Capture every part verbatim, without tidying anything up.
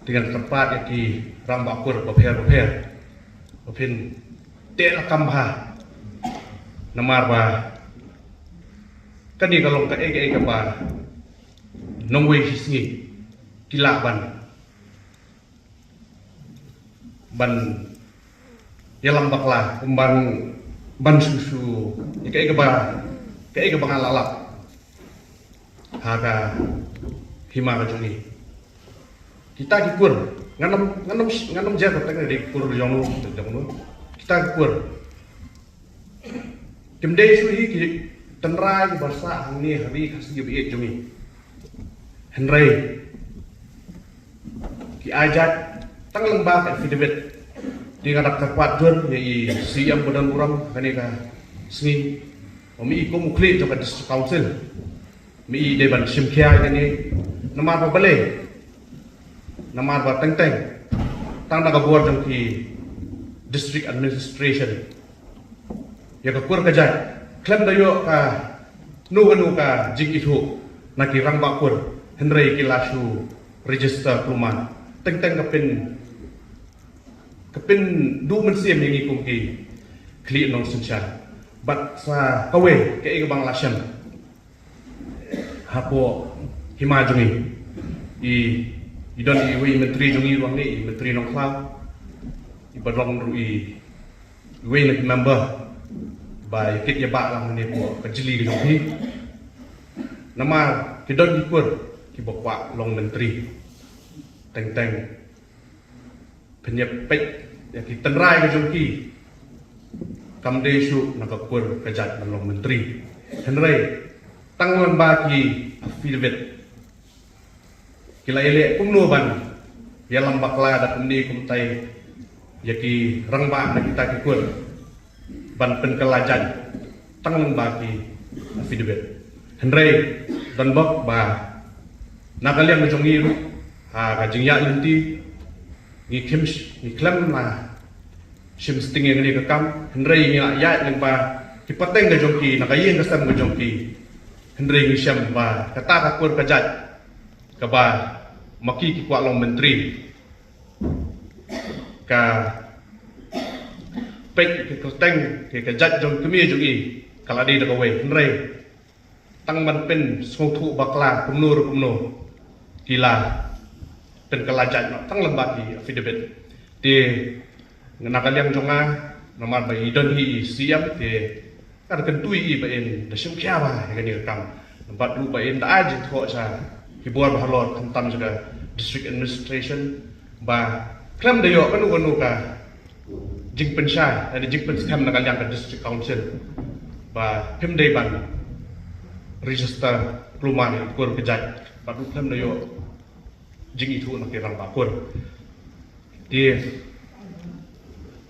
Te ngan kyrpad ïa ki rangbah kur bapher bapher ba phin teh lakam bha. Namar ba kane ka long kaei kaei kaba nongwei shi sngi ki lah ban ban ïalam bakla, kum ban ban shu shu ïa kaei kaba kaei kaba nga la lap ha ka hima ka jong ngi. Kita ki kur, ngan ym ngan ym ngan ym jer kata ka dei kur jong nu jong nu. Kita ki kur kim dei shu hi ki tynrai ki ba sah hangne ha ri Khasi ba ïeit jong ngi. Hynrei ki ai jait tang lyngba ka affidavit. Te nga da kyrpad jur ïa i C M ba don burom kane ka sngi, ym i kum u khlieh jong ka District Council, ym i dei ban shim khia ïa kane. Namar ba balei? Namar ba teng teng tang da ka bor jong ki District Administration ïa ka kur ka jait khlem da ïoh kano kano ka jingithuh na ki rangbah kur, hynrei ki la shu register kulmar. Teng teng ka pyn ka pynduh mynsiem ïa ngi kum ki khlieh nongsynshar. Bad sa kawei kaei kaba nga la shem hapoh hima jong ngi, i i don iwei i myntri jong ngi ruh hangne, i Myntri Nongkhlaw, i ba long ruh i iwei na ki member ba ïa kit ïa bah lang hangne hapoh ka jylliew ka jong phi. Namar ki don ki kur ki ba kwah long myntri. Teng teng phin ïa peit ïa ki tynrai ka jong ki, kam dei shuh na ka kur ka jait ban long myntri. Hynrei tang lyngba ki affidavit ki la ïaleh kumno ban ïalam bakla da kumne kumtai ïa ki rangbah na kita ki kur ban pynkylla jait tang lyngba ki affidavit. Hynrei don bok ba na ka liang ka jong ngi ruh ha ka jingïaid lynti ngi khlem ngi khlem la shim sting ïa kane ka kam, hynrei ngi la ïaid lyngba ki pateng ka jong ki, na ka ïing ka sem ka jong ki. Hynrei ngi shem ba kata ka kur ka jait kaba ma ki ki kwah long myntri, ka peit ka kyrteng ka jait jong kmie jong i ka la dei da kawei, hynrei tang ban pynsngewthuh bakla kumno ruh kumno ki la pynkylla jait noh tang lyngba ki affidavit. Te na ka liang jong nga, namar ba i don hi i C M, te ka da kyntu ïa i ba in da shim khia bha ïa kane ka kam. Bad ruh ba in da ai jingthoh sha ki bor ba halor, khamtam sha ka District Administration, ba khlem da ïoh kano kano ka jingpynshai lane jingpynskhem na ka liang ka District Council ba phim dei ban register kulmar ïa ka kur ka jait, bad ruh khlem da ïoh jingithuh na ki rangbah kur. Te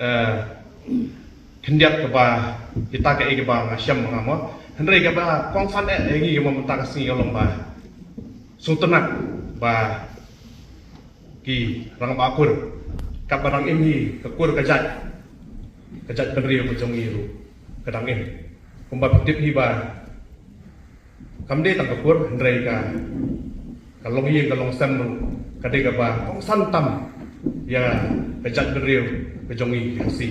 eh, khyndiat kaba kita kaei kaba nga shem nga mo, hynrei kaba kongsan eh ïa ngi kaba mynta ka sngi ka long ba sngewtynnat ba ki rangbah kur, kaba dang im hi ka kur ka jait, ka jaitbynriew ka jong ngi ruh ka dang im. Kumba phi tip hi ba kam dei tang ka kur, hynrei ka ka longïing ka longsem ruh ka dei kaba kongsan tam ïa ka jaitbynriew ka jong ngi ki Khasi.